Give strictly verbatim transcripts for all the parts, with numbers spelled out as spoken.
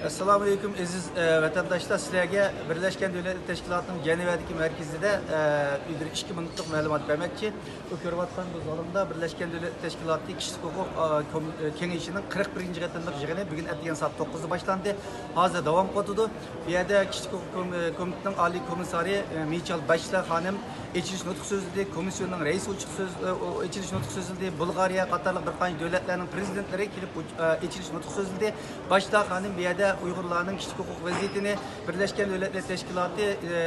ئەسسالامۇئەلەيكۇم، ئەزىز، ئە، ۋەتەنداشلار، سىلەرگە بىرلەشكەن دۆلەتلەر تەشكىلاتىنىڭ جەنۋەدىكى مەركىزىدە، ئە، بىر ئىككى مىنۇتلۇق مەلۇمات بەرمەكچى. بۇ كۆرۈۋاتقان بۇ زالىمدا بىرلەشكەن دۆلەتلەر تەشكىلاتى كىشىلىك ھوقۇق، ئا، كوم-، ئە، كېڭىشىنىڭ قىرىق بىرىنچى قېتىملىق يىغىنى بۈگۈن ئەتىگەن سائەت توققۇزدا باشلاندى. ھازىر داۋام قىلىۋاتىدۇ. بۇ يەردە كىشىلىك ھوقۇق كوم-، ئە، كومىتېتىنىڭ ئالىي كومىسسارى، ئە، مىچال باشلىق خانىم ئېچىلىش نۇتقى سۆزلىدى. كومىسسىيوننىڭ رەئىسى ئوچۇق سۆز-، ئە، ئېچىلىش نۇتقى سۆزلىدى. بۇلغارىيە قاتارلىق بىر قانچە دۆلەتلەرنىڭ پرېزىدېنتلىرى كېلىپ ئوچ-، ئە، ئېچىلىش نۇتقى سۆزلىدى. باشلىق خانىم بۇ يەردە ئۇيغۇرلارنىڭ كىشىلىك ھوقۇق ۋەزىيىتىنى، بىرلەشكەن دۆلەتلەر تەشكىلاتى، ئە،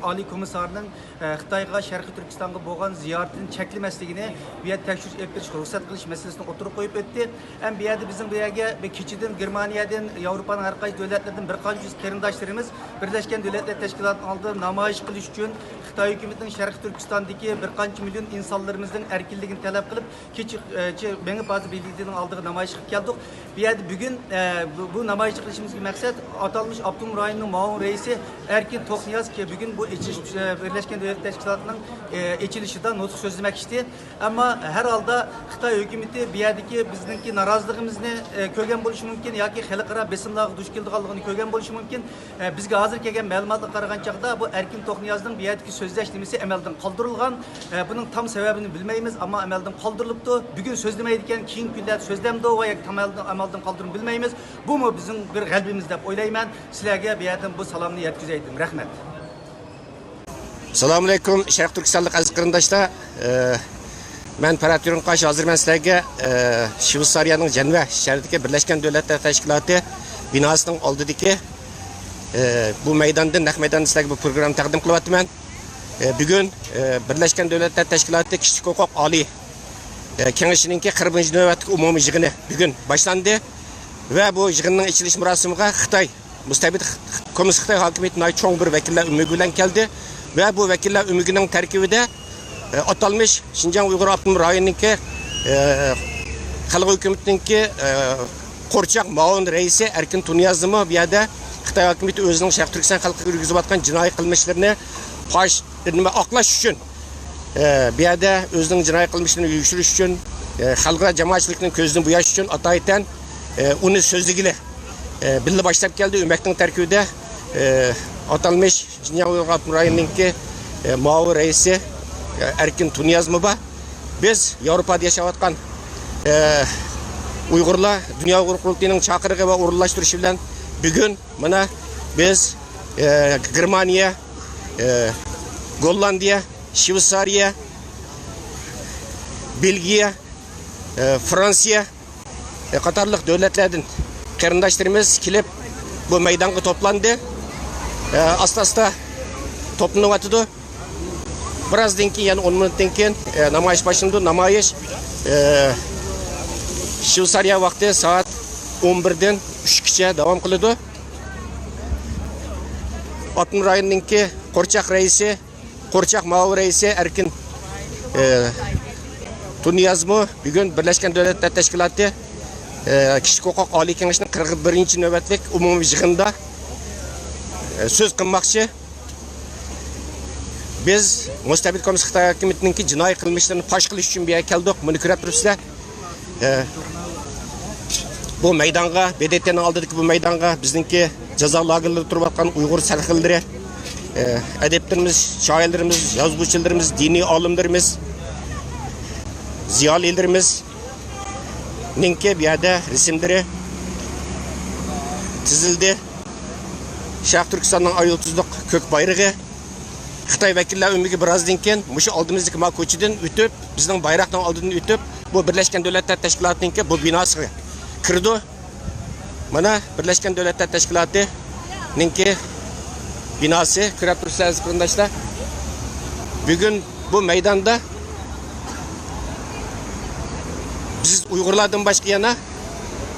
ئالىي كومىسسارىنىڭ، ئە، خىتايغا، شەرقىي تۈركىستانغا بولغان زىيارىتىنى چەكلىمەسلىكىنى، بۇ يەردە تەكشۈرۈش ئېلىپ بېرىشقا رۇخسەت قىلىش مەسىلىسىنى ئوتتۇرىغا قويۇپ ئۆتتى. ھەم بۇ يەردە بىزنىڭ بۇ يەرگە بىر كېچىدىن گېرمانىيەدىن، ياۋروپانىڭ ھەر قايسى دۆلەتلىرىدىن بىر قانچە يۈز قېرىنداشلىرىمىز بىرلەشكەن دۆلەتلەر تەشكىلاتىنىڭ ئالدىدا نامايىش قىلىش ئۈچۈن خىتاي ھۆكۈمىتىنىڭ شەرقىي تۈركىستاندىكى بىر قانچە مىليون ئىنسانلىرىمىزنىڭ ئەركىنلىكىنى تەلەپ قىلىپ، كېچە، ئە، چە-، مېڭىپ ھازىر بېلگىيەنىڭ ئالدىغا نامايىش قىلىپ كەلدۇق. بۇ يەردە بۈگۈن، ئە، بۇ، بۇ نامايىش قىلىشىمىزدىكى مەقسەت ئاتالمىش ئاپتونوم رايوننىڭ مۇئاۋىن رەئىسى ئەركىن توقنىياز كە-، بۈگۈن بۇ ئېچىلىش، ئە، بىرلەشكەن دۆلەتلەر تەشكىلاتىنىڭ، ئە، ئېچىلىشىدا نۇتۇق سۆزلىمەكچى ئىدى. ئەمما ھەر ھالدا خىتاي ھۆكۈمىتى بۇ يەردىكى بىزنىڭكى نارازىلىقىمىزنى، ئە، كۆرگەن بولۇشى مۇمكىن ياكى خەلقئارا بېسىملارغا دۇچ كېلىدىغانلىقىنى كۆرگەن بولۇشى مۇمكىن. ئە، بىزگە ھازىر كەلگەن مەلۇماتقا قارىغان چاغدا، بۇ ئەركىن توقنىيازنىڭ بۇ يەردىكى سۆزلەش نېمىسى ئەمەلدىن قالدۇرۇلغان. ئە، بۇنىڭ تام سەۋەبىنى بىلمەيمىز، ئەمما ئەمەلدىن قالدۇرۇلۇپتۇ. بۈگۈن سۆزلىمەيدىكەن، كېيىنكى كۈنلەردە سۆزلەمدۇ ۋە ياكى تام ئەمەلدىن، ئەمەلدىن قالدۇرۇلدى بىلمەيمىز. بۇمۇ بىزنىڭ بىر غەلىبىمىز دەپ ئويلايمەن. سىلەرگە بۇ يەردىن بۇ سالامنى يەتكۈزەيتتىم. رەھمەت. ئەسسالامۇئەلەيكۇم، شەرقىي تۈركىستانلىق ئەزىز قېرىنداشلار. ئە، مەن پەرھات يۇرۇنقاش، ھازىر مەن سىلەرگە، ئە، شۋېتسارىيەنىڭ جەنۋە شەھىرىدىكى بىرلەشكەن دۆلەتلەر تەشكىلاتى بىناسىنىڭ ئالدىدىكى، ئە، بۇ مەيداندىن، نەق مەيداندىن سىلەرگە بۇ پروگراممىنى تەقدىم قىلىۋاتىمەن. ئە، بۈگۈن، ئە، بىرلەشكەن دۆلەتلەر تەشكىلاتى كىشىلىك ھوقۇق ئالىي، ئە، كېڭىشىنىڭكى قىرىق بىرىنچى نۆۋەتلىك ئومۇمىي يىغىنى بۈگۈن باشلاندى ۋە بۇ يىغىننىڭ ئېچىلىش مۇراسىمىغا خىتاي مۇستەبىت كوممۇنىست خىتاي ھاكىمىيىتى ناھايىتى چوڭ بىر ۋەكىللەر ئۆمىكى بىلەن كەلدى ۋە بۇ ۋەكىللەر ئۆمىكىنىڭ تەركىبىدە، ئە، ئاتالمىش شىنجاڭ ئۇيغۇر ئاپتونوم رايونىنىڭكى، ئە، خەلق ھۆكۈمىتىنىڭكى، ئە، قورچاق مۇئاۋىن رەئىسى ئەركىن تۇنىيازنىمۇ بۇ يەردە خىتاي ھاكىمىيىتى ئۆزىنىڭ شەرقىي تۈركىستان خەلقىگە يۈرگۈزۈۋاتقان جىنايى قىلمىشلىرىنى پاش، نېمە، ئاقلاش ئۈچۈن، ئە، بۇ يەردە ئۆزىنىڭ جىنايى قىلمىشلىرىنى يوشۇرۇش ئۈچۈن، ئە، خەلقئارا جامائەتچىلىكنىڭ كۆزىدىن بۇياش ئۈچۈن ئاتايىتەن، ئە، ئۇنى سۆزلىگىلى، ئە، بىللە باشلاپ كەلدى. ئۆمەكنىڭ تەركىبىدە، ئە، ئاتالمىش شىنجاڭ ئۇيغۇر ئاپتونوم رايونىنىڭكى، ئە، مۇئاۋىن رەئىسى، ئە، ئەركىن تۇنىيازمۇ بار. بىز ياۋروپادا ياشاۋاتقان، ئە، ئۇيغۇرلار دۇنيا ئۇيغۇر قۇرۇلتىيىنىڭ چاقىرىقى ۋە ئورۇنلاشتۇرۇشى بىلەن بۈگۈن مانا بىز، ئە، گېرمانىيە، ئە، گوللاندىيە، شۋېتسارىيە، بېلگىيە، ئە، فرانسىيە، ئە، قاتارلىق دۆلەتلەردىن قېرىنداشلىرىمىز كېلىپ، بۇ مەيدانغا توپلاندى. ئە، ئاستا-ئاستا توپلىنىۋاتىدۇ. بىرازدىن كېيىن، يەنە ئون مىنۇتتىن كېيىن، ئە، نامايىش باشلىنىدۇ. نامايىش، ئە، شۋېتسارىيە ۋاقتى سائەت ئون بىردىن ئۈچكىچە داۋام قىلىدۇ. ئاپتونوم رايوننىڭكى قورچاق رەئىسى، قورچاق مۇئاۋىن رەئىسى ئەركىن، ئە، تۇنىيازمۇ بۈگۈن بىرلەشكەن دۆلەتلەر تەشكىلاتى، ئە، كىشىلىك ھوقۇق ئالىي كېڭىشىنىڭ قىرىق بىرىنچى نۆۋەتلىك ئومۇمىي يىغىنىدا، ئە، سۆز قىلماقچى. بىز مۇستەبىت كوممۇنىست خىتاي ھاكىمىيىتىنىڭكى جىنايى قىلمىشلىرىنى پاش قىلىش ئۈچۈن بۇ يەرگە كەلدۇق. بۇنى كۆرۈپ تۇرۇپسىلەر. ئە، بۇ مەيدانغا، ب د ت نىڭ ئالدىدىكى بۇ مەيدانغا بىزنىڭكى جازا لاگېرلىرىدا تۇرۇۋاتقان ئۇيغۇر سەرخىللىرى، ئە، ئەدىبلىرىمىز، شائىرلىرىمىز، يازغۇچىلىرىمىز، دىنىي ئالىملىرىمىز، زىيالىيلىرىمىزنىڭكى بۇ يەردە رەسىملىرى تىزىلدى. شەرقىي تۈركىستاننىڭ ئاي يۇلتۇزلۇق كۆك بايرىقى. خىتاي ۋەكىللەر ئۆمىكى بىرازدىن كېيىن مۇشۇ ئالدىمىزدىكى ما كوچىدىن ئۆتۈپ، بىزنىڭ بايراقنىڭ ئالدىدىن ئۆتۈپ، بۇ بىرلەشكەن دۆلەتلەر تەشكىلاتىنىڭكى بۇ بىناسىغا كىرىدۇ. مانا، بىرلەشكەن دۆلەتلەر تەشكىلاتىنىڭكى بىناسى، كۆرۈپ تۇرۇسىز، ئەزىز قېرىنداشلار. بۈگۈن بۇ مەيداندا بىز ئۇيغۇرلاردىن باشقا يەنە،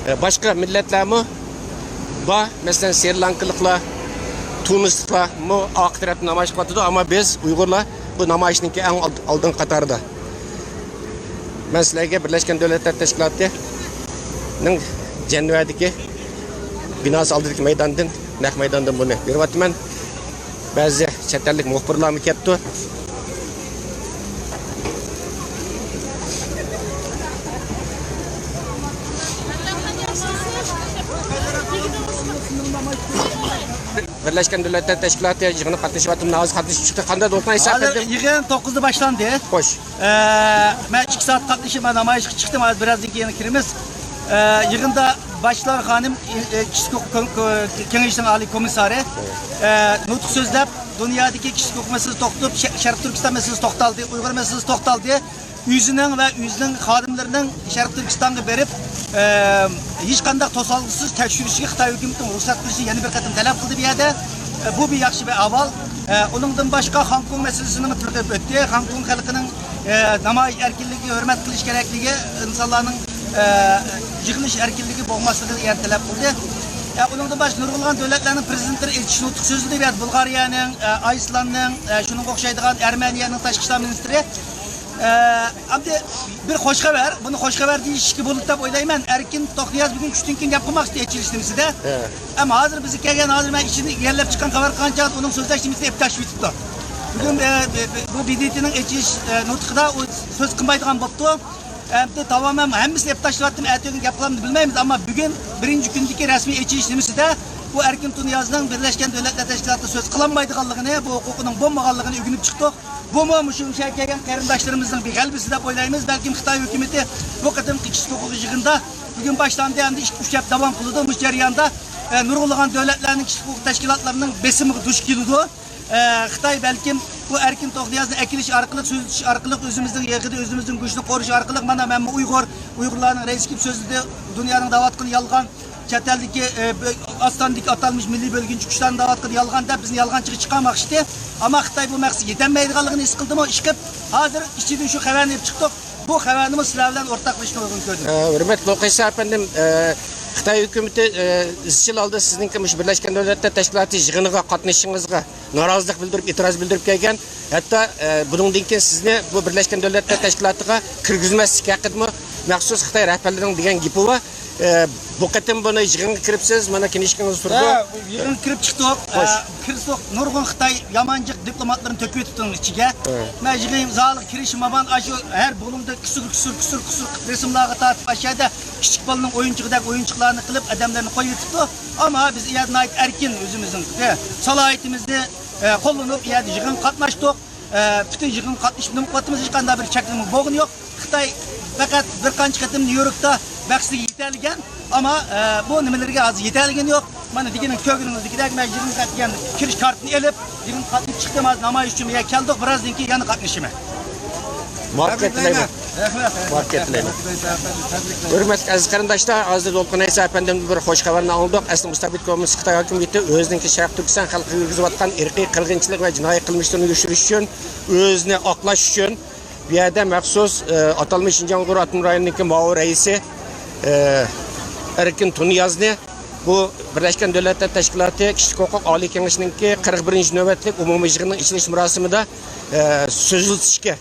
ئە، باشقا مىللەتلەرمۇ بار. مەسىلەن، سرى لانكىلىقلار، تۇنىسلىقلارمۇ ئارقا تەرەپتە نامايىش قىلىۋاتىدۇ. ئەمما بىز ئۇيغۇرلار بۇ نامايىشنىڭكى ئەڭ ئالد-، ئالدىنقى قاتارىدا. مەن سىلەرگە بىرلەشكەن دۆلەتلەر تەشكىلاتىنىڭ جەنۋەدىكى بىناسى ئالدىدىكى مەيداندىن، نەق مەيداندىن بۇنى بېرىۋاتىمەن. بەزى چەت ئەللىك مۇخبىرلارمۇ كەپتۇ. بىرلەشكەن دۆلەتلەر تەشكىلاتى يىغىنىغا قاتنىشىۋاتىمەن، ھازىر قاتنىشىپ چىقتى. قانداق دولقۇن ھېساب ھازىر ئەپەندىم؟ يىغىن توققۇزدا باشلاندى. خوش. ئە، مەن ئىككى سائەت قاتنىشىپ، مەن نامايىشقا چىقتىم. ھازىر بىرازدىن كېيىن كىرىمىز. ئە، يىغىندا باشلار خانىم، ئە، كىشىلىك ھوقۇق كو-، كو-، كېڭىشىنىڭ ئالىي كومىسسارى، ئە، نۇتۇق سۆزلەپ، دۇنيادىكى كىشىلىك ھوقۇق مەسىلىسى توختىلىپ، شە-، شەرقىي تۈركىستان مەسىلىسى توختالدى، ئۇيغۇر مەسىلىسى توختالدى. ئۆزىنىڭ ۋە ئۆزىنىڭ خادىملىرىنىڭ شەرقىي تۈركىستانغا بېرىپ، ئە، ھېچقانداق توسالغۇسىز تەكشۈرۈشىگە خىتاي ھۆكۈمىتىنىڭ رۇخسەت قىلىشىنى يەنە بىر قېتىم تەلەپ قىلدى بۇ يەردە. ئە، بۇ بىر ياخشى بىر ئەھۋال. ئە، ئۇنىڭدىن باشقا، خاڭكوڭ مەسىلىسىنىمۇ تىلغا ئۆتتى. خاڭكوڭ خەلقىنىڭ، ئە، نامايىش ئەركىنلىكىگە ھۆرمەت قىلىش كېرەكلىكى، ئىنسانلارنىڭ، ئە، يىغىلىش ئەركىنلىكى بولماسلىقىنى يەنە تەلەپ قىلدى. ئە، ئۇنىڭدىن باشقا، نۇرغۇنلىغان دۆلەتلەرنىڭ پرېزىدېنتلىرى ئېچىش نۇتۇق سۆزلىدى. بۇلغارىيەنىڭ، ئە، ئايسلاندنىڭ، ئە، شۇنىڭغا ئوخشايدىغان ئەرمېنىيەنىڭ تاشقى ئىشلار مىنىستىرى. ئە، ئەمدى بىر خوش خەۋەر، بۇنى خوش خەۋەر دېيىشكە بولىدۇ دەپ ئويلايمەن. ئەركىن توختىياز بۈگۈن چۈشتىن كېيىن گەپ قىلماقچى ئېچىلىش نېمىسىدە. ھە. ئەمما ھازىر بىزگە كەلگەن، ھازىر مەن ئىچىدىن يەنىلەپ چىققان خەۋەر قىلغان چاغدا ئۇنىڭ سۆزلەش نېمىسىنى ئېلىپ تاشلىۋېتىپتۇ. بۈگۈن، ئە، بۇ، بۇ بى دى تىنىڭ ئېچىش، ئە، نۇتقىدا ئۇ سۆز قىلمايدىغان بوپتۇ. ئەمدى تامامەن ھەممىسىنى ئېلىپ تاشلىۋەتتىم، ئەتىگۈن گەپ قىلامدۇ بىلمەيمىز، ئەمما بۈگۈن بىرىنچى كۈندىكى رەسمىي ئېچىلىش نېمىسىدە بۇ ئەركىن تۇنىيازنىڭ بىرلەشكەن دۆلەتلەر تەشكىلاتىدا سۆز قىلالمايدىغانلىقىنى، بۇ ھوقۇقىنىڭ بولمىغانلىقىنى ئۆگىنىپ چىقتۇق. بۇمۇ مۇشۇ مۇشۇ كەلگەن قېرىنداشلىرىمىزنىڭ بىر غەلىبىسى دەپ ئويلايمىز. بەلكىم خىتاي ھۆكۈمىتى بۇ قېتىمقى كىشىلىك ھوقۇق يىغىنىدا بۈگۈن باشلاندى، ئەمدى ئىككى، ئۈچ ھەپتە داۋام قىلىدۇ. مۇشۇ جەرياندا، ئە، نۇرغۇنلىغان دۆلەتلەرنىڭ كىشىلىك ھوقۇق تەشكىلاتلىرىنىڭ بېسىمىغا دۇچ كېلىدۇ. ئە، خىتاي بەلكىم بۇ ئەركىن توختىيازنى ئەكېلىش ئارقىلىق، سۆزلىتىش ئارقىلىق، ئۆزىمىزنىڭ يېقىدا ئۆزىمىزنىڭ گۆشىنى قورۇش ئارقىلىق، مانا مەنمۇ ئۇيغۇر، ئۇيغۇرلارنىڭ رەئىسى كېلىپ سۆزلىدى، دۇنيانىڭ دەۋاتقىنى يالغان، چەت ئەلدىكى، ئە، بۆ-، ئاستاندىكى ئاتالمىش مىللىي بۆلگۈنچى كۈچلەرنىڭ دەۋاتقىنى يالغان دەپ بىزنى يالغانچىغا چىقارماقچىدى. ئەمما خىتاي بۇ مەقسەتكە يېتەلمەيدىغانلىقىنى ھېس قىلدىمۇ، ئىشقىپ ھازىر ئىچىدىن شۇ خەۋەرنى ئېلىپ چىقتۇق. بۇ خەۋەرنىمۇ سىلەر بىلەن ئورتاقلىشىشنى ئۇيغۇن كۆردۈم. ئە، ھۆرمەتلىك ئوقۇش ئەپەندىم، ئە، خىتاي ھۆكۈمىتى، ئە، ئىزچىل ھالدا سىزنىڭكى مۇشۇ بىرلەشكەن دۆلەتلەر تەشكىلاتى يىغىنىغا قاتنىشىشىڭىزغا نارازىلىق بىلدۈرۈپ، ئېتىراز بىلدۈرۈپ كەلگەن. ھەتتا، ئە، بۇنىڭدىن كېيىن سىزنى بۇ بىرلەشكەن دۆلەتلەر تەشكىلاتىغا كىرگۈزمەسلىك ھەققىدىمۇ مەخسۇس خىتاي رەھبەرلىرىنىڭ دېگەن گېپى بار. ئە، بۇ قېتىم بۇنى يىغىنغا كىرىپسىز، مانا كىنىشكىڭىزنى سۇندۇق. ھە، يىغىنغا كىرىپ چىقتۇق. خوش. ئە، كىرسۇق، نۇرغۇن خىتاي يامان جىق دىپلوماتلىرىنى تۆكۈۋېتىپتۇ ئۇنىڭ ئىچىگە. ھە. مەن يىغىن زالىغا كىرىشىم ھامان ئاشۇ ھەر بۇلۇڭدا كۇسۇر، كۇسۇر، كۇسۇر، كۇسۇر قىلىپ رەسىملارغا تارتىپ، ئاشۇ يەردە كىچىك بالىنىڭ ئويۇنچۇقىدەك ئويۇنچۇقلارنى قىلىپ، ئادەملەرنى قويۇۋېتىپتۇ. ئەمما بىز ئۇ يەردە ناھايىتى ئەركىن ئۆزىمىزنىڭ، ئە، سالاھىيىتىمىزنى، ئە، قوللىنىپ، ئۇ يەردە يىغىنغا قاتناشتۇق. ئە، پۈتۈن يىغىنغا قاتنىشىپ نېمە قىلىۋاتىمىز، ھېچقانداق بىر چەكلىمە بولغىنى يوق. خىتاي پەقەت بىر قانچە قېتىم نيۇ يوركتا بەھسلىرىگە يېتەلىگەن، ئەمما، ئە، بۇ نېمىلىرىگە ھازىر يېتەلىگىنى يوق. مانا دېگىنىڭ كۆرگىنىڭىزدىكىدەك، مەن يىغىنغا قاتنىشقان كىرىش كارتىنى ئېلىپ، يىغىنغا قاتنىشىپ چىقتىم، ھازىر نامايىش ئۈچۈن بۇ يەرگە كەلدۇق، بىرازدىن كېيىن يەنە قاتنىشىمەن. مۇۋەپپەقىيەت تىلەيمەن. رەھمەت. مۇۋەپپەقىيەت تىلەيمەن. ھۆرمەتلىك ئەزىز قېرىنداشلار، ھازىر دولقۇن ئەيسا ئەپەندىمدىن بىر خوش خەۋەرنى ئاڭلىدۇق. ئەسلى مۇستەبىت كوممۇنىست خىتاي ھاكىمىيىتى ئۆزىنىڭكى شەرقىي تۈركىستان خەلقىگە يۈرگۈزۈۋاتقان ئىرقىي قىرغىنچىلىق ۋە جىنايى قىلمىشلىرىنى يوشۇرۇش ئۈچۈن، ئۆزىنى ئاقلاش ئۈچۈن، بۇ يەردە مەخسۇس، ئە، ئاتالمىش شىنجاڭ ئۇيغۇر ئاپتونوم رايونىنىڭكى مۇئاۋىن رەئىسى، ئە، ئەركىن تۇنىيازنى بۇ بىرلەشكەن دۆلەتلەر تەشكىلاتى كىشىلىك ھوقۇق ئالىي كېڭىشىنىڭكى قىرىق بىرىنچى نۆۋەتلىك ئومۇمىي يىغىنىنىڭ ئېچىلىش مۇراسىمىدا، ئە، سۆزلىتىشكە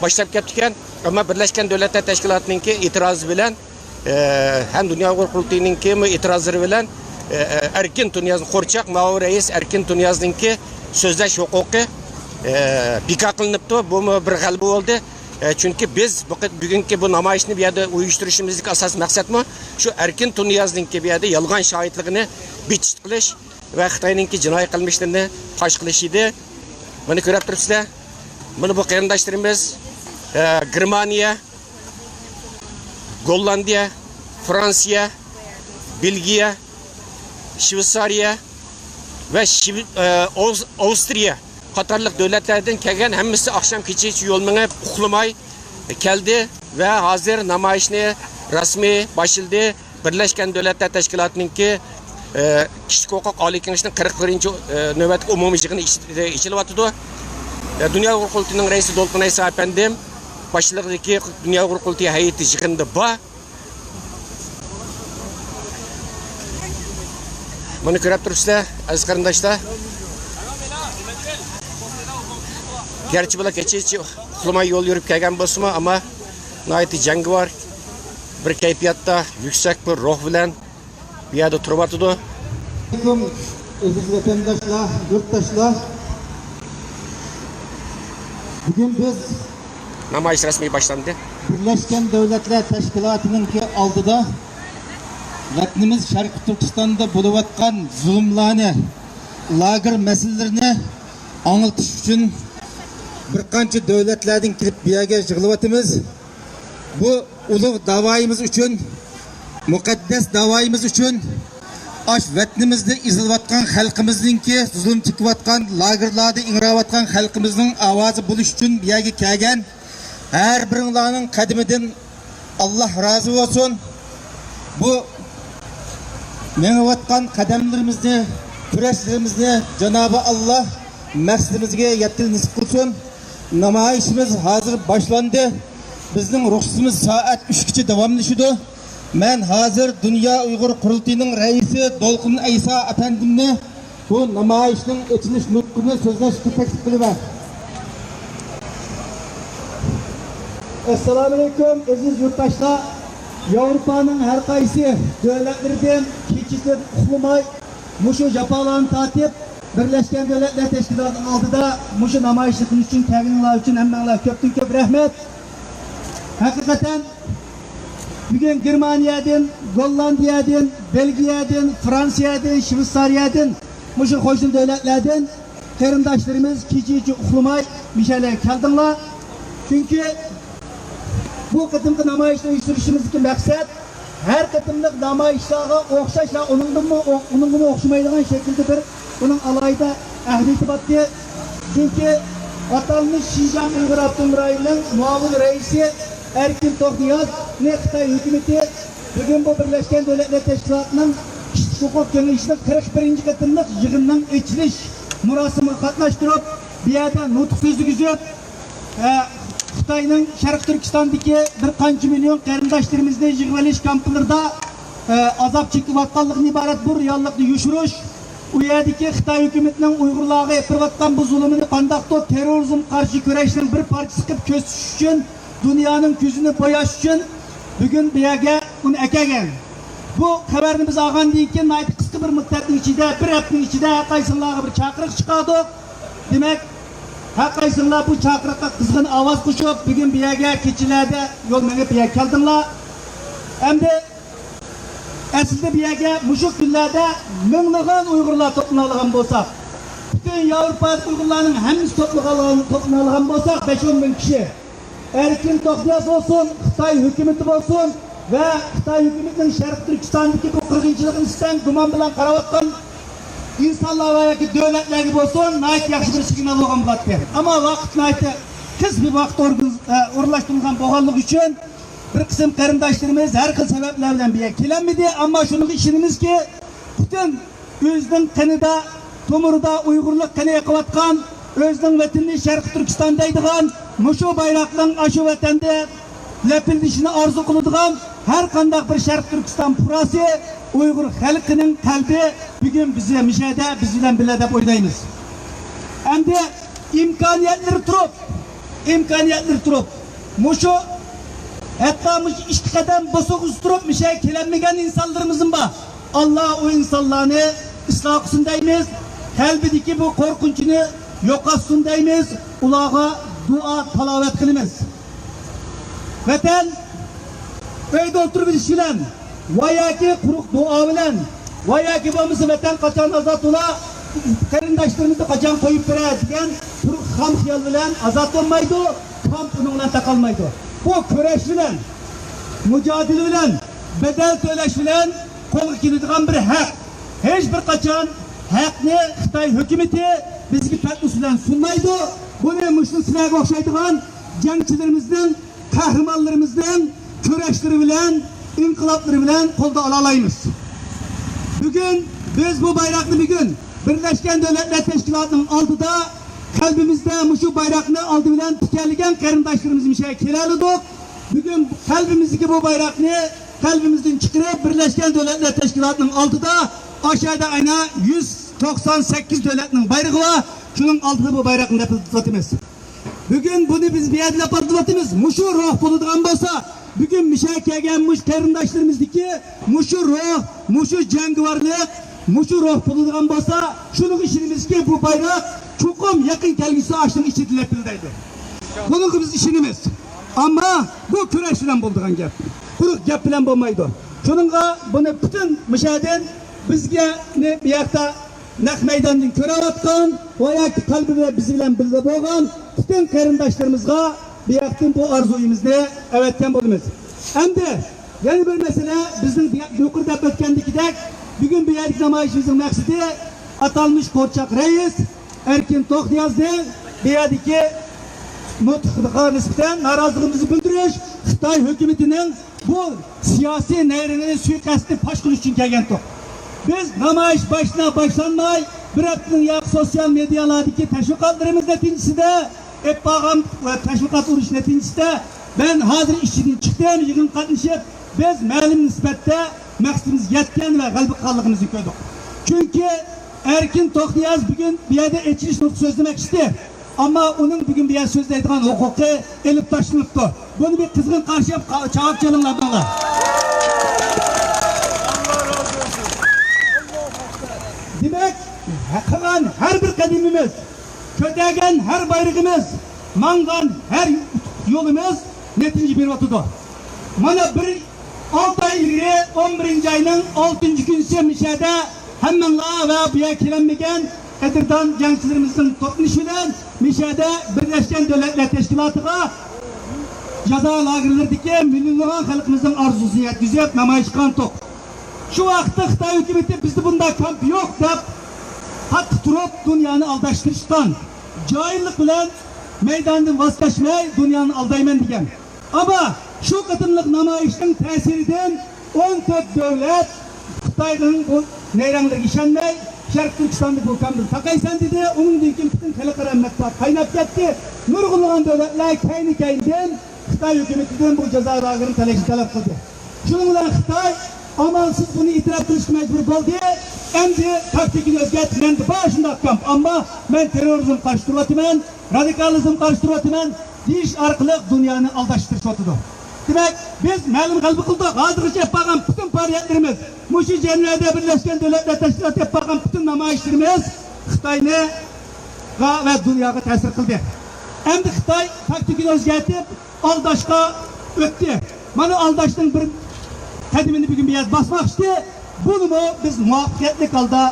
باشلاپ كەپتىكەن. ئەمما بىرلەشكەن دۆلەتلەر تەشكىلاتىنىڭكى ئېتىرازى بىلەن، ئە، ھەم دۇنيا ئۇيغۇر قۇرۇلتىيىنىڭكىمۇ ئېتىرازلىرى بىلەن، ئە، ئە، ئەركىن تۇنىيازنى قورچاق مۇئاۋىن رەئىس ئەركىن تۇنىيازنىڭكى سۆزلەش ھوقۇقى، ئە، بىكار قىلىنىپتۇ. بۇمۇ بىر غەلىبە بولدى. ئە، چۈنكى بىز بۇ قېت-، بۈگۈنكى بۇ نامايىشنى بۇ يەردە ئۇيۇشتۇرۇشىمىزدىكى ئاساسىي مەقسەتمۇ شۇ ئەركىن تۇنىيازنىڭكى بۇ يەردە يالغان شاھىتلىقىنى بىچىت قىلىش ۋە خىتاينىڭكى جىنايى قىلمىشلىرىنى پاش قىلىش ئىدى. مانا كۆرۈپ تۇرۇپسىلەر. مانا بۇ قېرىنداشلىرىمىز، ئە، گېرمانىيە، گوللاندىيە، فرانسىيە، بېلگىيە، شۋېتسارىيە ۋە شىۋ-، ئە، ئوز-، ئاۋسترىيە قاتارلىق دۆلەتلەردىن كەلگەن ھەممىسى ئاخشام كېچىچە يول مېڭىپ، ئۇخلىماي كەلدى ۋە ھازىر نامايىشنى رەسمىي باشلىدى. بىرلەشكەن دۆلەتلەر تەشكىلاتىنىڭكى، ئە، كىشىلىك ھوقۇق ئالىي كېڭىشىنىڭ قىرىق بىرىنچى، ئە، نۆۋەتلىك ئومۇمىي يىغىنى ئېچ-، ئېچىلىۋاتىدۇ. ئە، دۇنيا ئۇيغۇر قۇرۇلتىيىنىڭ رەئىسى دولقۇن ئەيسا ئەپەندىم باشچىلىقىدىكى دۇنيا ئۇيغۇر قۇرۇلتىيى ھەيئىتى يىغىندا بار. مانا كۆرۈپ تۇرۇپسىلەر، ئەزىز قېرىنداشلار. گەرچە بۇلار كېچىچە ئۇخلىماي يول يۈرۈپ كەلگەن بولسىمۇ، ئەمما ناھايىتى جەڭگىۋار بىر كەيپىياتتا، يۈكسەك بىر روھ بىلەن بۇ يەردە تۇرۇۋاتىدۇ. ئەلەيكۇم، ئەزىز ۋەتەنداشلار، يۇرتداشلار. بۈگۈن بىز نامايىش رەسمىي باشلاندى. بىرلەشكەن دۆلەتلەر تەشكىلاتىنىڭكى ئالدىدا ۋەتىنىمىز شەرقىي تۈركىستاندا بولۇۋاتقان زۇلۇملارنى، لاگېر مەسىلىلىرىنى ئاڭلىتىش ئۈچۈن بىر قانچە دۆلەتلەردىن كېلىپ بۇ يەرگە يىغىلىۋاتىمىز. بۇ ئۇلۇغ داۋايىمىز ئۈچۈن، مۇقەددەس داۋايىمىز ئۈچۈن، ئاش ۋەتىنىمىزدە ئېزىلىۋاتقان خەلقىمىزنىڭكى، زۇلۇم چېكىۋاتقان، لاگېرلاردا ئىڭراۋاتقان خەلقىمىزنىڭ ئاۋازى بولۇش ئۈچۈن بۇ يەرگە كەلگەن ھەر بىرىڭلارنىڭ قەدىمىدىن ئاللاھ رازى بولسۇن. بۇ مېڭىۋاتقان قەدەملىرىمىزنى، كۈرەشلىرىمىزنى جانابى ئاللاھ مەقسىتىمىزگە يەتكىلى نېسىپ قىلسۇن. نامايىشىمىز ھازىر باشلاندى. بىزنىڭ رۇخسىتىمىز سائەت ئۈچكىچە داۋاملىشىدۇ. مەن ھازىر دۇنيا ئۇيغۇر قۇرۇلتىيىنىڭ رەئىسى دولقۇن ئەيسا ئەپەندىمنى بۇ نامايىشنىڭ ئېچىلىش نۇتقىنى سۆزلەشكە تەكلىپ قىلىمەن. ئەسسالامۇئەلەيكۇم، ئەزىز يۇرتداشلار! ياۋروپانىڭ ھەر قايسى دۆلەتلىرىدىن كېچىدىن ئۇخلىماي، مۇشۇ جاپالارنى تارتىپ، بىرلەشكەن دۆلەتلەر تەشكىلاتىنىڭ ئالدىدا مۇشۇ نامايىشنى قىلىش ئۈچۈن كەلگىنىڭلار ئۈچۈن ھەممەڭلارغا كۆپتىن كۆپ رەھمەت. ھەقىقەتەن، بۈگۈن گېرمانىيەدىن، گوللاندىيەدىن، بېلگىيەدىن، فرانسىيەدىن، شۋېتسارىيەدىن، مۇشۇ قوشنا دۆلەتلەردىن قېرىنداشلىرىمىز كېچىچە ئۇخلىماي مۇشەلەرگە كەلدىڭلار. چۈنكى بۇ قېتىمقى نامايىشنى ئۇيۇشتۇرۇشىمىزدىكى مەقسەت، ھەر قېتىملىق نامايىشلارغا ئوخشاشلا، ئۇنىڭدىنمۇ، ئۇنىڭغىمۇ ئوخشىمايدىغان شەكىلدە بىر ئۇنىڭ ئالاھىدە ئەھمىيىتى بارتتى. چۈنكى ئاتالمىش شىنجاڭ ئۇيغۇر ئاپتونوم رايونىنىڭ مۇئاۋىن رەئىسى ئەركىن توخنىيازنى خىتاي ھۆكۈمىتى بۈگۈن بۇ بىرلەشكەن دۆلەتلەر تەشكىلاتىنىڭ كىشىلىك ھوقۇق كېڭىشىنىڭ قىرىق بىرىنچى قېتىملىق يىغىنىنىڭ ئېچىلىش مۇراسىمىغا قاتناشتۇرۇپ، بۇ يەردە نۇتۇق سۆزلىگۈزۈپ، ئە، خىتاينىڭ شەرقىي تۈركىستاندىكى بىر قانچە مىليون قېرىنداشلىرىمىزنى يىغىۋېلىش كامپلىرىدا، ئە، ئازاب چېكىۋاتقانلىقىدىن ئىبارەت بۇ رېئاللىقنى يوشۇرۇش، ئۇ يەردىكى خىتاي ھۆكۈمىتىنىڭ ئۇيغۇرلارغا ئېلىپ بېرىۋاتقان بۇ زۇلۇمىنى قانداقتۇر تېررورىزمغا قارشى كۈرەشنىڭ بىر پارچىسى قىلىپ كۆرسىتىش ئۈچۈن دۇنيانىڭ كۆزىنى بوياش ئۈچۈن بۈگۈن بۇ يەرگە ئۇنى ئەكەلگەن. بۇ خەۋەرنى بىز ئالغاندىن كېيىن ناھايىتى قىسقا بىر مۇددەتنىڭ ئىچىدە، بىر ھەپتىنىڭ ئىچىدە ھەر قايسىڭلارغا بىر چاقىرىق چىقاردۇق. دېمەك، ھەر قايسىڭلار بۇ چاقىرىققا قىزغىن ئاۋاز قوشۇپ، بۈگۈن بۇ يەرگە كېچىلەردە يول مېڭىپ بۇ يەرگە كەلدىڭلار. ئەمدى ئەسلىدە بۇ يەرگە مۇشۇ كۈنلەردە مىڭلىغان ئۇيغۇرلار توپلىنالىغان بولساق، پۈتۈن ياۋروپادىكى ئۇيغۇرلارنىڭ ھەممىسى توپلىغانلىغان-، توپلىنالىغان بولساق، بەش ئون مىڭ كىشى. ئەركىن توخنىياز بولسۇن، خىتاي ھۆكۈمىتى بولسۇن ۋە خىتاي ھۆكۈمىتىنىڭ شەرقىي تۈركىستاندىكى بۇ قىرغىنچىلىقىنى ئىستەڭ گۇمان بىلەن قاراۋاتقان ئىنسانلارغا ياكى دۆلەتلەرگە بولسۇن، ناھايىتى ياخشى بىر سىگنال بولغان بولاتتى. ئەمما ۋاقىت ناھايىتى قىس بىر ۋاقىت ئورگىز-، ئە، ئورۇنلاشتۇرۇلغان بولغانلىقى ئۈچۈن، بىر قىسىم قېرىنداشلىرىمىز ھەر خىل سەۋەبلەر بىلەن بۇ يەرگە كېلەلمىدى. ئەمما شۇنىڭغا ئىشىنىمىزكى، پۈتۈن ئۆزىنىڭ قېنىدا، تومۇرىدا ئۇيغۇرلۇق قېنى ئېقىۋاتقان، ئۆزىنىڭ ۋەتىنى شەرقىي تۈركىستان دەيدىغان، مۇشۇ بايراقنىڭ ئاشۇ ۋەتەندە لەپىلدىشىنى ئارزۇ قىلىدىغان ھەر قانداق بىر شەرقىي تۈركىستان پۇقراسى، ئۇيغۇر خەلقىنىڭ قەلبى بۈگۈن بىز مۇشەدە بىز بىلەن بىللە دەپ ئويلايمىز. ئەمدى ئىمكانىيەتلىرى تۇرۇپ، ئىمكانىيەتلىرى تۇرۇپ، مۇشۇ، ھەتتا مۇشۇ ئىككى قەدەم بوسۇغىسى تۇرۇپ، مۇشەگە كېلەلمىگەن ئىنسانلىرىمىزمۇ بار. ئاللا ئۇ ئىنسانلارنى ئىسلاھ قىلسۇن دەيمىز، قەلبىدىكى بۇ قورقۇنچىنى يوقاتسۇن دەيمىز، ئۇلارغا دۇئا تالاۋەت قىلىمىز. ۋەتەن ئۆيدە ئولتۇرۇۋېلىش بىلەن ۋە ياكى قۇرۇق دۇئا بىلەن ۋە ياكى بولمىسا ۋەتەن قاچان ئازاد بولا، قېرىنداشلىرىمىزنى قاچان قويۇپ بېرە دېگەن قۇرۇق خام خىيال بىلەن ئازاد بولمايدۇ، كامپ ئۇنىڭ بىلەن تاقالمايدۇ. بۇ كۈرەش بىلەن، مۇجادىلە بىلەن، بەدەل تۆلەش بىلەن قولغا كېلىدىغان بىر ھەق. ھېچ بىر قاچان ھەقنى خىتاي ھۆكۈمىتى بىزگە پەتنۇس بىلەن سۇنمايدۇ. بۇنى مۇشۇ سىلەرگە ئوخشايدىغان جەڭچىلىرىمىزنىڭ، قەھرىمانلىرىمىزنىڭ كۈرەشلىرى بىلەن، ئىنقىلابلىرى بىلەن قولدا ئالالايمىز. بۈگۈن بىز بۇ بايراقنى بۈگۈن بىرلەشكەن دۆلەتلەر تەشكىلاتىنىڭ ئالدىدا قەلبىمىزدە مۇشۇ بايراقنى ئالدى بىلەن تىكەنلىگەن قېرىنداشلىرىمىز مۇشۇ يەرگە كېلەلىدۇق. بۈگۈن قەلبىمىزدىكى بۇ بايراقنى قەلبىمىزدىن چىقىرىپ، بىرلەشكەن دۆلەتلەر تەشكىلاتىنىڭ ئالدىدا ئاشۇ يەردە ئەنە يۈز توقسان سەككىز دۆلەتنىڭ بايرىقى بار. شۇنىڭ ئالدىدا بۇ بايراقنى لەپىلدىتىۋاتىمىز. بۈگۈن بۇنى بىز بۇ يەردە لەپىلدىۋاتىمىز. مۇشۇ روھ بولىدىغان بولسا، بۈگۈن مۇشۇ يەرگە كەلگەن مۇشۇ قېرىنداشلىرىمىزدىكى مۇشۇ روھ، مۇشۇ جەڭگىۋارلىق، مۇشۇ روھ بولىدىغان بولسا، شۇنىڭغا ئىشىنىمىزكى، بۇ بايراق چوقۇم يېقىن كەلگۈسىدە ئاشۇنىڭ ئىچىدە لەپىلدەيدۇ. بۇنىڭغا بىز ئىشىنىمىز. ئەمما بۇ كۈرەش بىلەن بولىدىغان گەپ. قۇرۇق گەپ بىلەن بولمايدۇ. شۇنىڭغا بۇنى پۈتۈن مۇشۇ يەردىن بىزگە بۇ ياقتا نەق مەيداندىن كۆرۈۋاتقان ۋە ياكى قەلبىدە بىز بىلەن بىللە بولغان پۈتۈن قېرىنداشلىرىمىزغا بۇ ياقتىن بۇ ئارزۇيىمىزنى ئەۋەتكەن بولىمىز. ئەمدى يەنە بىر مەسىلە، بىزنىڭ بۇ ياق-، يۇقىرىدا دەپ ئۆتكەندىكىدەك، بۈگۈن بۇ يەردىكى نامايىشىمىزنىڭ مەقسىتى ئاتالمىش قورچاق رەئىس ئەركىن توختىيازنىڭ بۇ يەردىكى نۇتقىغا نىسبەتەن نارازىلىقىمىزنى بىلدۈرۈش، خىتاي ھۆكۈمىتىنىڭ بۇ سىياسىي نەيرىڭىنى، سۇيىقەستىنى پاش قىلىش ئۈچۈن كەلگەنتۇق. بىز نامايىش باشلىنا باشلانماي، بىر ھەپتىدىن ياق سوتسىيال مېدىيالاردىكى تەشۋىقاتلىرىمىز نەتىجىسىدە، ئېلىپ بارغان تەشۋىقات ئۇرۇش نەتىجىسىدە، مەن ھازىر ئىشىكتىن چىقتىم، يىغىنغا قاتنىشىپ، بىز مەلۇم نىسبەتتە مەقسىتىمىزگە يەتكەن ۋە غەلىبە قىلغانلىقىمىزنى كۆردۇق. چۈنكى ئەركىن توختىياز بۈگۈن بۇ يەردە ئېچىلىش نۇتقى سۆزلىمەكچى ئىدى. ئەمما ئۇنىڭ بۈگۈن بۇ يەردە سۆزلەيدىغان ھوقۇقى ئېلىپ تاشلىنىپتۇ. بۇنى بىر قىزغىن قارشى ئېلىپ، قا-، چاقىرىپ چېلىڭلار ماڭا. دېمەك، قىلغان ھەر بىر قەدىمىمىز، كۆتەرگەن ھەر بايرىقىمىز، ماڭغان ھەر يولىمىز نەتىجە بېرىۋاتىدۇ. مانا بىر ئالتە ئاي ئىلگىرى، ئون بىرىنچى ئاينىڭ ئالتىنچى كۈنىسى مىشەدە ھەممىڭلار ۋە بۇ يەرگە كېلەلمىگەن قەدىردان جەڭچىلىرىمىزنىڭ توپلىشىشى بىلەن مىشەدە بىرلەشكەن دۆلەتلەر تەشكىلاتىغا جازا لاگېرلىرىدىكى مىليونلىغان خەلقىمىزنىڭ ئارزۇسىنى يەتكۈزۈپ نامايىش قىلغانتۇق. شۇ ۋاقىتتا خىتاي ھۆكۈمىتى بىزدە بۇنداق كامپ يوق دەپ قاتتىق تۇرۇپ دۇنيانى ئالداشتۇرۇشقان. جاھىللىق بىلەن مەيداندىن ۋاز كەچمەي دۇنيانى ئالدايمەن دېگەن. ئەمما شۇ قېتىملىق نامايىشنىڭ تەسىرىدىن ئون تۆت دۆلەت خىتاينىڭ بۇ نەيرەڭلىرىگە ئىشەنمەي، شەرقىي تۈركىستاندا بۇ كامپنى تاقايسەن دېدى. ئۇنىڭدىن كېيىن پۈتۈن خەلقئارا مەتبۇئات قايناپ كەتتى. نۇرغۇنلىغان دۆلەتلەر كەينى-كەينىدىن خىتاي ھۆكۈمىتىدىن بۇ جازا لاگېرىنى تالىشىنى تەلەپ قىلدى. شۇنىڭ بىلەن خىتاي ئامالسىز بۇنى ئېتىراپ قىلىشقا مەجبۇر بولدى. ئەمدى تاكتىكىنى ئۆزگەرتىپ، مەندە بار شۇنداق كامپ، ئەمما مەن تېررورىزمغا قارشى تۇرۇۋاتىمەن، رادىكالىزمغا قارشى تۇرۇۋاتىمەن دېيىش ئارقىلىق دۇنيانى ئالداشتۇرۇشۇۋاتىدۇ. دېمەك، بىز مەلۇم غەلىبە قىلدۇق. ھازىرغىچە ئېلىپ بارغان پۈتۈن پائالىيەتلىرىمىز، مۇشۇ جەنۋەدە بىرلەشكەن دۆلەتلەر تەشكىلاتى ئېلىپ بارغان پۈتۈن نامايىشلىرىمىز خىتاينى ۋە دۇنياغا تەسىر قىلدى. ئەمدى خىتاي تاكتىكىنى ئۆزگەرتىپ، ئالداشقا ئۆتتى. مانا ئالداشنىڭ بىر قەدىمىنى بۈگۈن بۇ يەردە باسماقچى. بۇنىمۇ بىز مۇۋەپپەقىيەتلىك ھالدا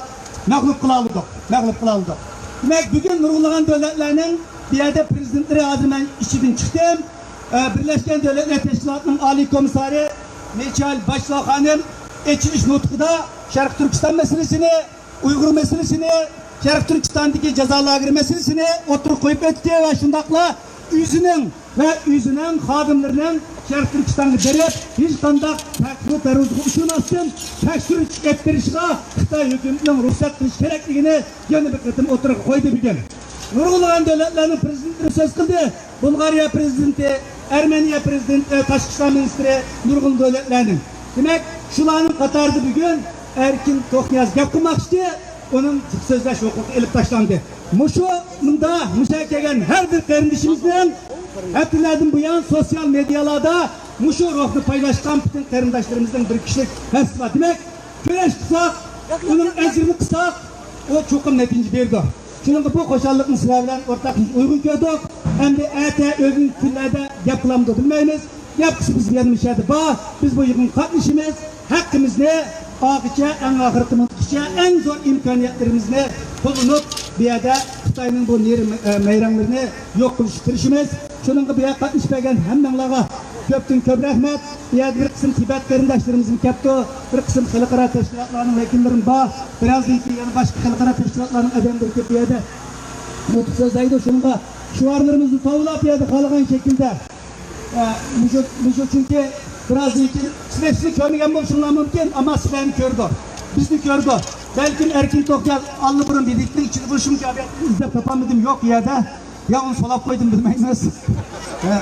مەغلۇپ قىلالىدۇق. مەغلۇپ قىلالىدۇق. دېمەك، بۈگۈن نۇرغۇنلىغان دۆلەتلەرنىڭ بۇ يەردە پرېزىدېنتلىرى، ھازىر مەن ئىچىدىن چىقتىم. ئە، بىرلەشكەن دۆلەتلەر تەشكىلاتىنىڭ ئالىي كومىسسارى مىچېل باچلو خانىم ئېچىلىش نۇتقىدا شەرقىي تۈركىستان مەسىلىسىنى، ئۇيغۇر مەسىلىسىنى، شەرقىي تۈركىستاندىكى جازا لاگېرى مەسىلىسىنى ئوتتۇرىغا قويۇپ ئۆتتى ۋە شۇنداقلا ئۆزىنىڭ ۋە ئۆزىنىڭ خادىملىرىنىڭ شەرقىي تۈركىستانغا بېرىپ، ھېچقانداق تەھقىق دەرۋازىغا ئۇچرىماستىن تەكشۈرۈش ئېلىپ بېرىشىغا خىتاي ھۆكۈمىتىنىڭ رۇخسەت قىلىش كېرەكلىكىنى يەنە بىر قېتىم ئوتتۇرىغا قويدى بۈگۈن. نۇرغۇنلىغان دۆلەتلەرنىڭ پرېزىدېنتلىرى سۆز قىلدى. بۇلغارىيە پرېزىدېنتى، ئەرمېنىيە پرېزىدېنتى، تاشقى ئىشلار مىنىستىرى، نۇرغۇن دۆلەتلەرنىڭ. دېمەك، شۇلارنىڭ قاتارىدا بۈگۈن ئەركىن توختىياز گەپ قىلماقچى، ئۇنىڭ سۆزلەش ھوقۇقى ئېلىپ تاشلاندى. مۇشۇ مۇندا مۇشۇ كەلگەن ھەر بىر قېرىندىشىمىزنىڭ ھەپتىلەردىن بۇيان سوتسىيال مېدىيالاردا مۇشۇ روھنى پايلاشقان پۈتۈن قېرىنداشلىرىمىزنىڭ بىر كىشىلىك ھەسسىسى بار. دېمەك، كۈرەش قىلساق، ئۇنىڭ ئەجرىنى قىلساق، ئۇ چوقۇم نەتىجە بېرىدۇ. شۇنىڭغا بۇ خۇشاللىقنى سىلەر بىلەن ئورتاقلىشىشنى ئۇيغۇن كۆردۇق. ئەمدى ئەتە ئۆگۈنكى كۈنلەردە گەپ قىلامدۇ بىلمەيمىز. گەپ قىلسا بىز يەنە مۇشۇ يەردە بار. بىز بۇ يىغىنغا قاتنىشىمىز. ھەققىمىزنى ئاخىرىچە، ئەڭ ئاخىرقى مىنۇتقىچە ئەڭ زور ئىمكانىيەتلىرىمىزنى قوللىنىپ، بۇ يەردە خىتاينىڭ بۇ نېرى-، ئە، نەيرەڭلىرىنى يوق قىلىشقا تىرىشىمىز. شۇنىڭغا بۇ يەرگە قاتنىشىپ كەلگەن ھەممىڭلارغا كۆپتىن كۆپ رەھمەت. بۇ يەردە بىر قىسىم تىبەت قېرىنداشلىرىمىزمۇ كەپتۇ، بىر قىسىم خەلقئارا تەشكىلاتلارنىڭ ۋەكىللىرىمۇ بار. بىرازدىن كېيىن يەنە باشقا خەلقئارا تەشكىلاتلارنىڭ ئادەملىرى كېلىپ بۇ يەردە نۇتۇق سۆزلەيدۇ. شۇنىڭغا شوئارلىرىمىزنى توۋلاپ، بۇ يەردە خالىغان شەكىلدە، ئە، مۇشۇ، مۇشۇ چۈنكى بىرازدىن كېيىن سىلەر ھېچنى كۆرمىگەن بولۇشۇڭلار مۇمكىن، ئەمما سىلەرنى كۆرىدۇ، بىزنى كۆرىدۇ. بەلكىم ئەركىن توختىياز ئاللىبۇرۇن بىلىكنىڭ ئىچىدە بولۇشى مۇمكىن، ئىزدەپ تاپالمىدىم، يوق ئۇ يەردە. يا ئۇنى سولاپ قويدۇم، بىلمەيمىز. ھە.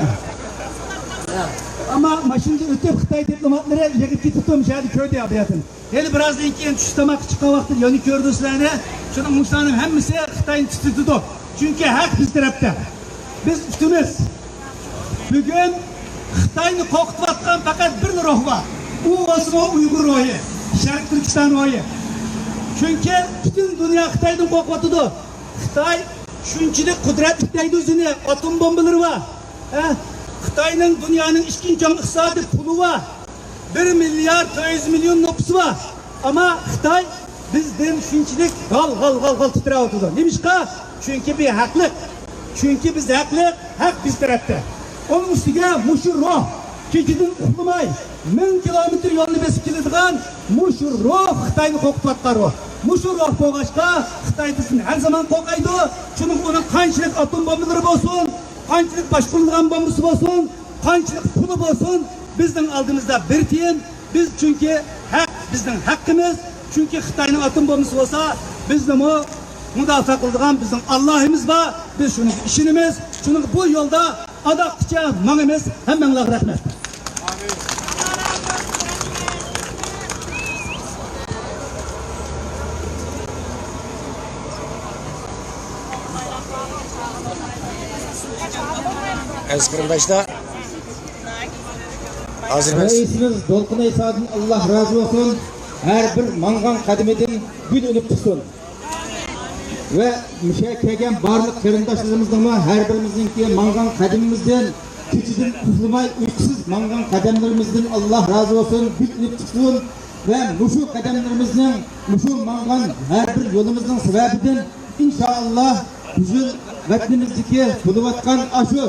ئەمما ماشىنىدا ئۆتۈپ خىتاي دىپلوماتلىرى يىغىپ كېتىپتۇ، مۇشۇ يەردە كۆردى ئابىياتىن. ھېلى بىرازدىن كېيىن چۈش تاماققا چىققان ۋاقتىدا يەنە كۆردى سىلەرنى. شۇنىڭ مۇشۇلارنىڭ ھەممىسى خىتاينى تىترىتىدۇ. چۈنكى ھەق بىز تەرەپتە. بىز ئۈستىمىز. بۈگۈن خىتاينى قورقۇتۇۋاتقان پەقەت بىرلا روھ بار. ئۇ بولسىمۇ ئۇيغۇر روھى، شەرقىي تۈركىستان روھى. چۈنكى پۈتۈن دۇنيا خىتايدىن قورقۇۋاتىدۇ. خىتاي شۇنچىلىك قۇدرەتلىك دەيدۇ ئۆزىنى، ئاتوم بومبىلىرى بار. ھە؟ خىتاينىڭ دۇنيانىڭ ئىككىنچى چوڭ ئىقتىسادىي پۇلى بار. بىر مىليارد تۆت يۈز مىليون نوپۇسى بار. ئەمما خىتاي بىزدىن شۇنچىلىك غال، غال، غال، غال تىترەۋاتىدۇ. نېمىشقا؟ چۈنكى بىز ھەقلىق. چۈنكى بىز ھەقلىق، ھەق بىز تەرەپتە. ئۇنىڭ ئۈستىگە مۇشۇ روھ، كېچىدىن ئۇخلىماي، مىڭ كىلومېتىر يولنى بېسىپ كېلىدىغان مۇشۇ روھ خىتاينى قورقۇتۇۋاتقان روھ. مۇشۇ روھ بولغاچقا، خىتاي بىزدىن ھەر زامان قورقايدۇ. شۇنىڭغا ئۇنىڭ قانچىلىك ئاتوم بومبىلىرى بولسۇن، قانچىلىك باشقۇرۇلغان بومبىسى بولسۇن، قانچىلىك پۇلى بولسۇن، بىزنىڭ ئالدىمىزدا بىر تىيىن. بىز چۈنكى ھەق، بىزنىڭ ھەققىمىز. چۈنكى خىتاينىڭ ئاتوم بومبىسى بولسا، بىزنىمۇ مۇداپىئە قىلىدىغان بىزنىڭ ئاللاھىمىز بار. بىز شۇنىڭغا ئىشىنىمىز. شۇنىڭغا بۇ يولدا ئاداققىچە ماڭىمىز. ھەممەڭلارغا رەھمەت. ئەزىز قېرىنداشلار، ھازىر بىز رەئىسىمىز دولقۇن ئەيسادىن ئاللا رازى بولسۇن. ھەر بىر ماڭغان قەدىمىدىن گۈل ئۈنۈپ چىقسۇن. ۋە مۇشۇ كەلگەن بارلىق قېرىنداشلىرىمىزنىڭمۇ ھەر بىرىمىزنىڭكى ماڭغان قەدىمىمىزدىن، كېچىدىن ئۇخلىماي ئۇيقۇسىز ماڭغان قەدەملىرىمىزدىن ئاللا رازى بولسۇن، گۈل ئۈنۈپ چىقسۇن. ۋە مۇشۇ قەدەملىرىمىزنىڭ، مۇشۇ ماڭغان ھەر بىر يولىمىزنىڭ سەۋەبىدىن، ئىنشائاللا، بۈگۈن ۋەتىنىمىزدىكى بولۇۋاتقان ئاشۇ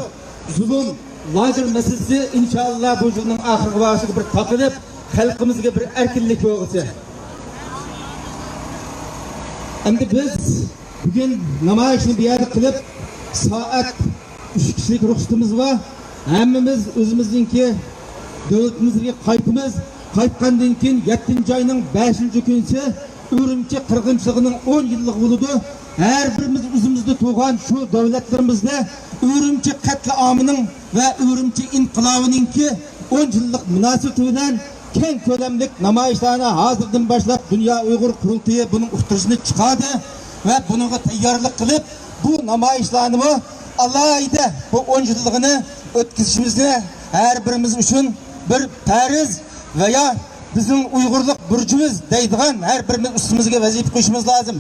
زۇلۇم، لاگېر مەسىلىسى، ئىنشائاللا، بۇ يىلنىڭ ئاخىرىغا بارغۇچە بىر تاقىلىپ، خەلقىمىزگە بىر ئەركىنلىك بولغۇسى. ئەمدى بىز بۈگۈن نامايىشنى بۇ يەردە قىلىپ، سائەت ئۈچ كىشىلىك رۇخسىتىمىز بار. ھەممىمىز ئۆزىمىزنىڭكى دۆلىتىمىزگە قايتىمىز. قايتقاندىن كېيىن يەتتىنچى ئاينىڭ بەشىنچى كۈنىسى ئۈرۈمچى قىرغىنچىلىقىنىڭ ئون يىللىقى بولىدۇ. ھەر بىرىمىز ئۆزىمىزدە تۇغان شۇ دۆلەتلىرىمىزدە ئۈرۈمچى قەتلىئامىنىڭ ۋە ئۈرۈمچى ئىنقىلابىنىڭكى ئون يىللىق مۇناسىۋىتى بىلەن كەڭ كۆلەملىك نامايىشلارنى ھازىردىن باشلاپ دۇنيا ئۇيغۇر قۇرۇلتىيى بۇنىڭ ئۇقتۇرۇشىنى چىقاردى ۋە بۇنىڭغا تەييارلىق قىلىپ، بۇ نامايىشلارنىمۇ ئالاھىدە بۇ ئون يىللىقىنى ئۆتكۈزۈشىمىزنى ھەر بىرىمىز ئۈچۈن بىر پەرز ۋە يا بىزنىڭ ئۇيغۇرلۇق بۇرچىمىز دەيدىغان ھەر بىرىمىز ئۈستىمىزگە ۋەزىپە قويۇشىمىز لازىم.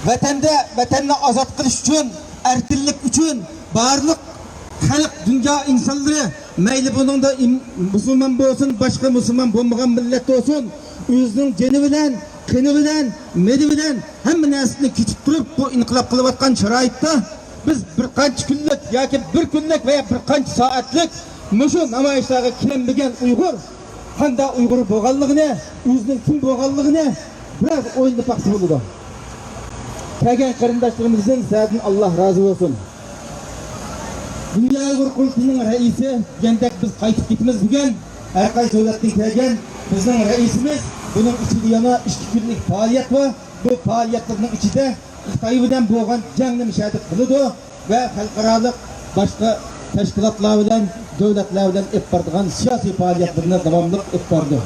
ۋەتەندە، ۋەتەننى ئازاد قىلىش ئۈچۈن، ئەركىنلىك ئۈچۈن بارلىق خەلق، دۇنيا ئىنسانلىرى، مەيلى بۇنىڭدا ئىم-، مۇسۇلمان بولسۇن، باشقا مۇسۇلمان بولمىغان مىللەت بولسۇن، ئۆزىنىڭ جېنى بىلەن، قېنى بىلەن، مېلى بىلەن ھەممە نەرسىنى كېچىپ تۇرۇپ، بۇ ئىنقىلاب قىلىۋاتقان شارائىتتا بىز بىر قانچە كۈنلۈك ياكى بىر كۈنلۈك ۋە يا بىر قانچە سائەتلىك مۇشۇ نامايىشلارغا كېلەلمىگەن ئۇيغۇر قانداق ئۇيغۇر بولغانلىقىنى، ئۆزىنىڭ كىم بولغانلىقىنى بىراز ئويلىنىپ باقسا بولىدۇ. كەلگەن قېرىنداشلىرىمىزدىن سىلەردىن ئاللا رازى بولسۇن. دۇنيا ئۇيغۇر قۇرۇلتىيىنىڭ رەئىسى دېگەندەك بىز قايتىپ كېتىمىز بۈگۈن. ھەر قايسى دۆلەتتىن كەلگەن بىزنىڭ رەئىسىمىز، بۇنىڭ ئىچىدە يەنە ئىككى كۈنلۈك پائالىيەت بار. بۇ پائالىيەتلەرنىڭ ئىچىدە خىتاي بىلەن بولغان جەڭنى مۇشەدە قىلىدۇ ۋە خەلقئارالىق باشقا تەشكىلاتلار بىلەن، دۆلەتلەر بىلەن ئېلىپ بارىدىغان سىياسىي پائالىيەتلىرىنى داۋاملىق ئېلىپ بارىدۇ.